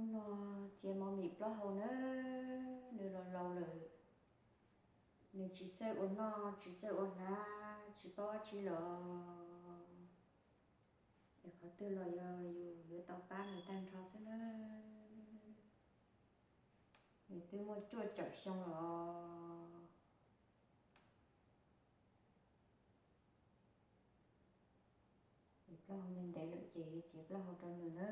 Hnub no txiav mov mim plaub hau na, nws los laus lawm, nws tsis txawj ua noj tsis txawj ua hnav tsis paub dab tsi los. Es qhov twg los yog yus yuav tau pab nws tag nrho xwb na. Nws twb muaj cuaj caum xyoo los. Nws plaub hau ntev ntev lawm ces yuav txiav plaub hau rau nws na.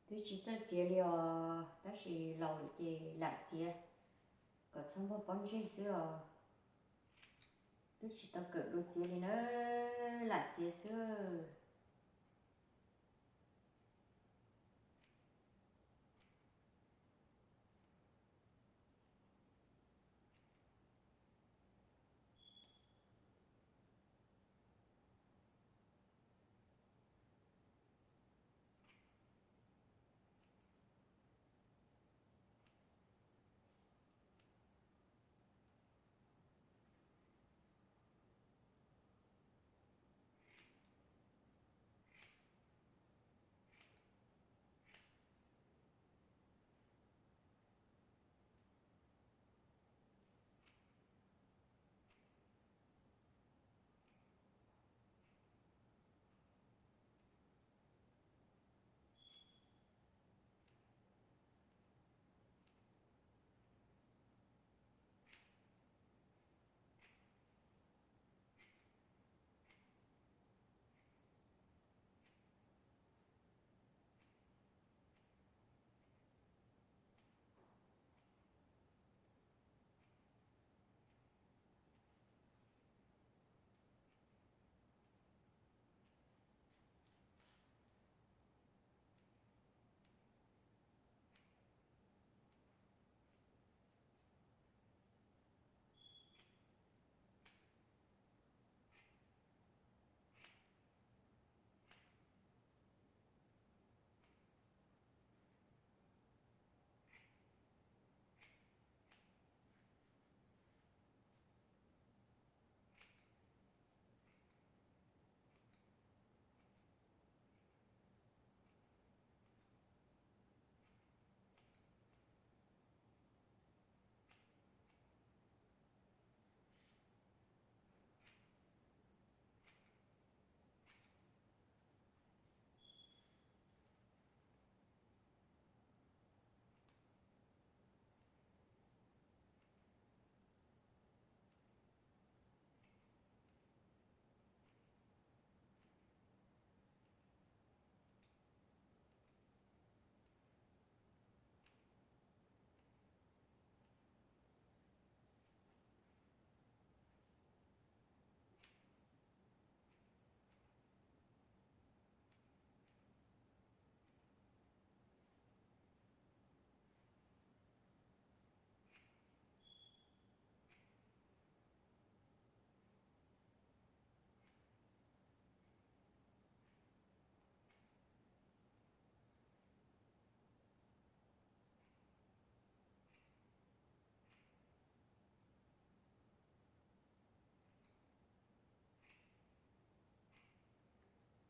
Twb tsis txawj txiav li os, tab sis laus lawm ces lam txiav kom txhob muaj pob ntseg xwb os. Twb tsis tau kawm dua txiav li na, lam txiav xwb.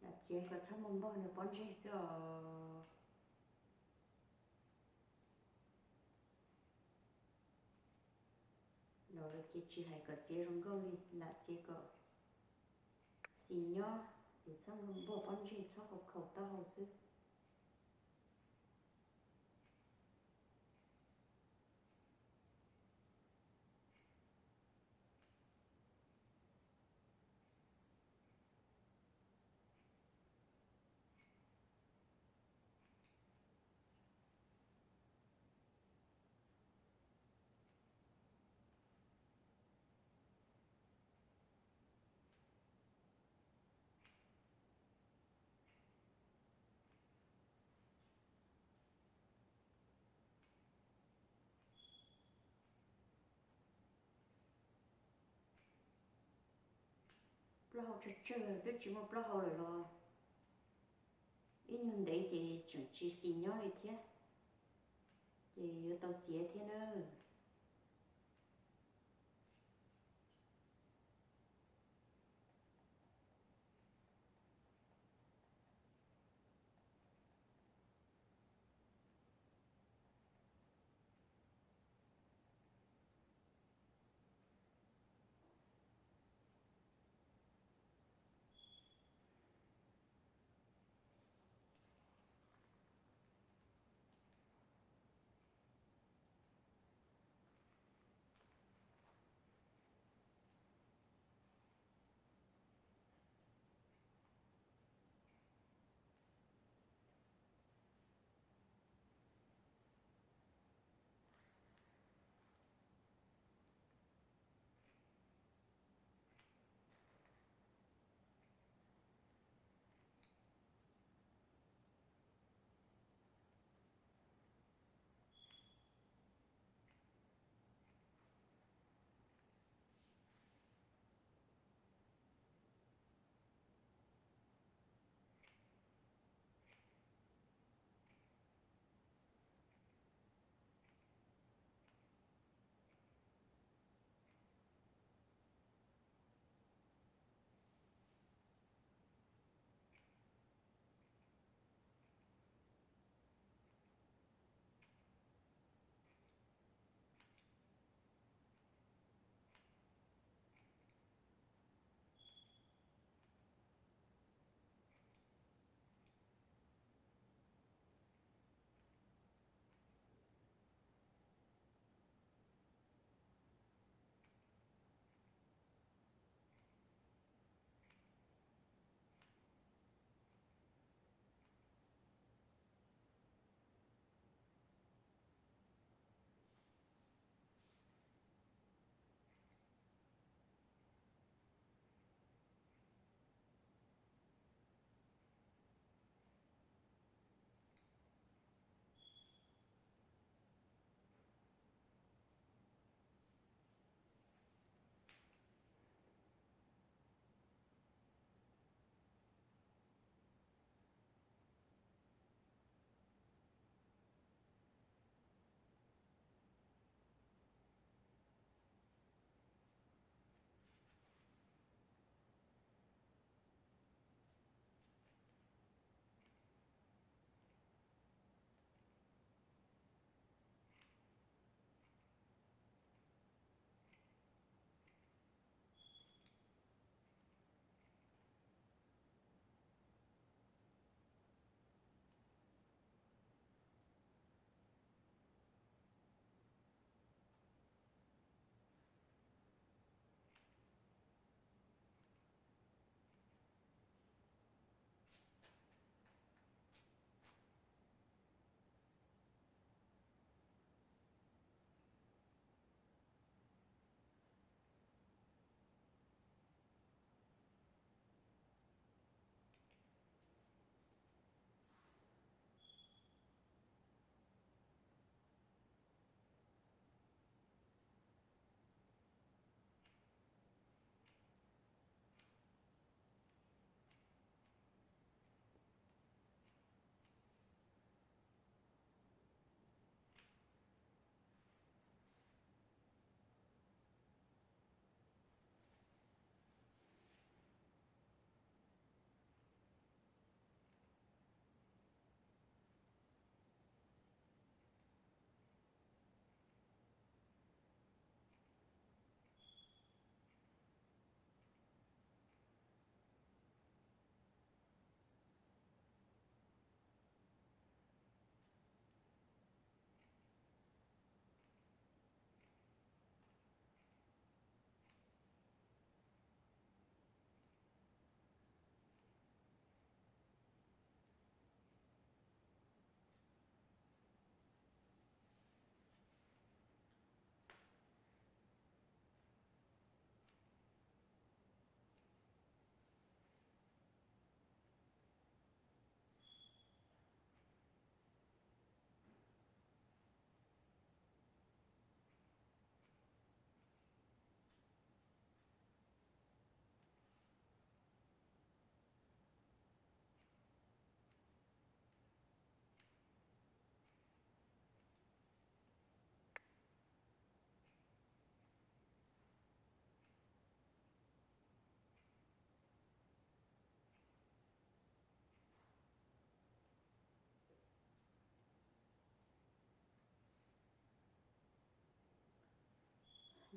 Lam txiav kom txhob mus npog nws pob ntseg xwb os. Los lawv ces tsis hais kom txiav zoo nkauj li, lam txiav kom xis nyob, yus txhob npog pob ntseg, txhob haus khaus taub hau xwb. Plaub hau tsawg tsawg twb tsis muaj plaub hau lawm los ib nyuag ntev ces tseem tsis xis nyob li thiab, ces yuav tau txiav thiab nawb.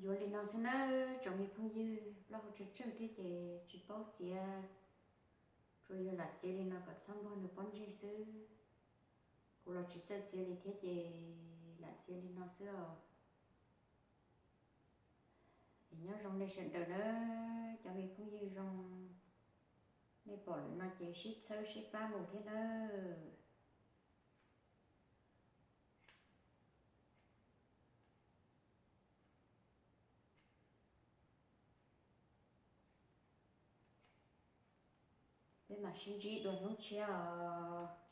Yuav li no xwb nawb tsoom me phooj ywg, plaub hau tsawg tsawg thiab ces tsis paub txiav, tsuas yog lam txiav li no kom txhob npog nws pob ntseg xwb. Kuv los tsis txawj txiav li thiab ces lam txiav li no xwb os. Es nyob zoo nej sawv daws nawb cov me phooj ywg zoo, nej pom lawm no ces sib txhawb sib pab mus thiab nawb. Peb mam sib ntsib dua hnub tshiab os.